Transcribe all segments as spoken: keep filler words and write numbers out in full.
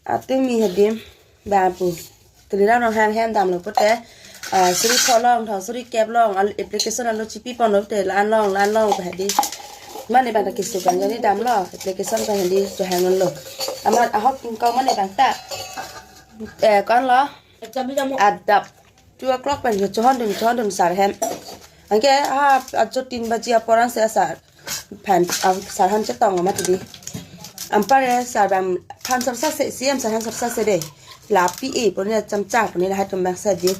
Atumi hedi bang pu. Tuliram Ronghang hem damlo pute, ah, suri pho along, thong suri kep along, al-, application alo chipi ponlo pute, la-an along, la-an along pu hedi. Mane bang ta keso kan jadi damlo, application pu hedi chohang lo. Amat ahok ingkau mane bang ta. Eh, ko-an lo? Adap two o'clock pen chohondun, chohondun sar hem. Anke, ah, ajo tin baji apor ansi sar aphan, ah, sar aphan chetong amat di. Anpar sar bang aphan sar sase, C M sar aphan sar sase de. La P A pone, chamcha pone, lahai atum bang sa di.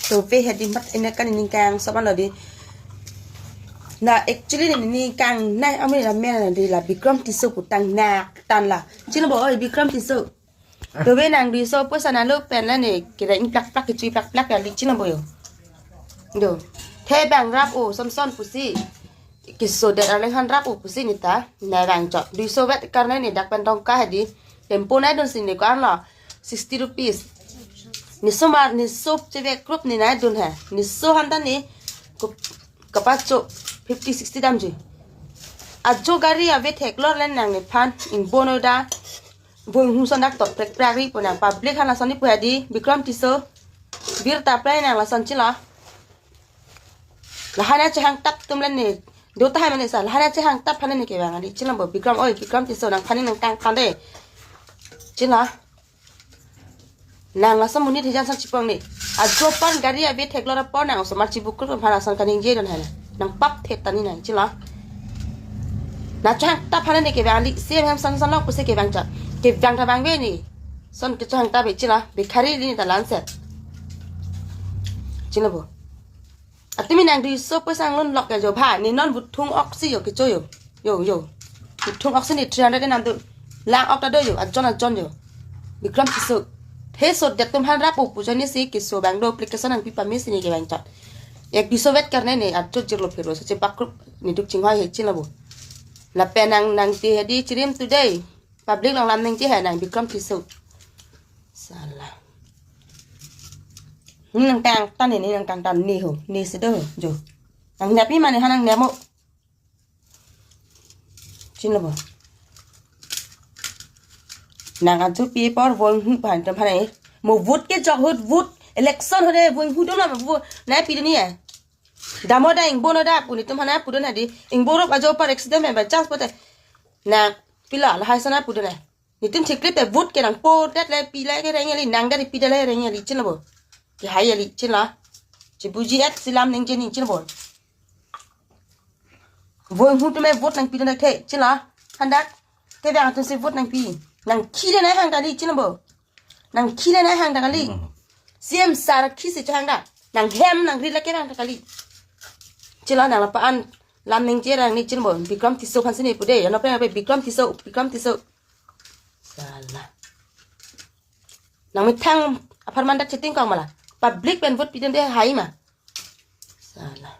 To pe hedi mat ene kan ningkang sopan lo di. Na actually ne ningkang nai amen la men di la Bikram Tisso pu tang nak tan la. Chino bo oi Bikram Tisso. Dove nang duiso poisa nanglo pen la ne kereng plak plak, kechui plak plak kali, chino bo yo. Do. The bang rap-o Samson pusi. Keso det arleng aphan rap-o pusi neta. Ne bang chot. Duiso vet karne ne dak pen tongka hedi. Tempo nai dunsi ne ko-an lo. Sixty rupees. Ne somar, ne sop chevek krup ne nai dun he. Ne so aphan ta ne. Kup-, kapacho fifty sixty damji. Ajo gari ave theklor len nang nephan. Ingbono da. Voinghu ason dak tot prek prek ri pu nang public aphan lason ni pu hedi, Bikram Tisso. Birta plai nang lason chilo. Lahai na chehang tap atum len ne. Do tahai mane sa, lahai na chehang tap aphan ne kevang di chilo bo. Bikram oi, Bikram Tisso nangphan ningkang tan de. Chilo. Nang lason monit hejan ason chipong ne. Ajo aphan gari ave theklor apor nang osomar chibukur aphan lason kaningje dun hai na. Nang pap thet tani nang chilo. Na chehang tap aphan ne kevang li, C M hem son son lok pusi kevang cha. Kevang ta vangve ne. Son ke chehang tap be chilo. Bhikhari li ne ta lanset. Chilo bo. Atumi nang duiso poisa anglun lok ya jo bha. Ne non vuthung oksi yo kecho yo. Yo, yo. Vuthung oksi ne three hundred nam tu. Lang ok ta do yo. Ajon ajon yo. Bikram Tisso. He so det atum aphan rap-o pu jani si keso bang do application nangpi pame si ne kevang chot. Ek duiso vet karne ne ajo jirlo phirlo so chepak krup ne duk chinghoi he chilo bo. Lapen nang nangte hedi chirim today. Public along lam ningje he nang Bikram Tisso. Sala. Ne ningkang tan ne, ne ningkang tan ne ho. Ne si do ho. Jo. Nang nyapi mane ha nang nyamo. Chilo bo. Nang ajo pi apor voinghu aphan atum aphan ne. Mo vote kechok ahut vote election ahut ne voinghu atum la mo vote nai pidun ne. Damo da ingbono da pu netum aphan nai pudun hedi. Ingbo rop ajo apor accident pen by chance pote. Nang pila lahai ason nai pudun ne. Netum thikri te vote ke nangpo det le pi le kereng eli, nang det pi det le reng eli chilo bo. Kehai eli chilo. Chibuji et si lam ningje ne chilo bo. Voinghu atum me vote nangpi dun the chilo. Handak. Te bang atum si vote nangpi. Nangkhi le nai hang kali chilo bo. Nangkhi le nai hang kali. Hmm. C M sar khi si chehang da. Nang hem nang ri la kerang kali. Chilo nang la pa-an lam ningje rang ne chilo bo. Bikram Tisso aphan si ne pu de. Yano pe Bikram Tisso, Bikram Tisso. Sala. Nang methang aphan mandak cheting kong mala. Public pen vote pidun de hai ma. Sala.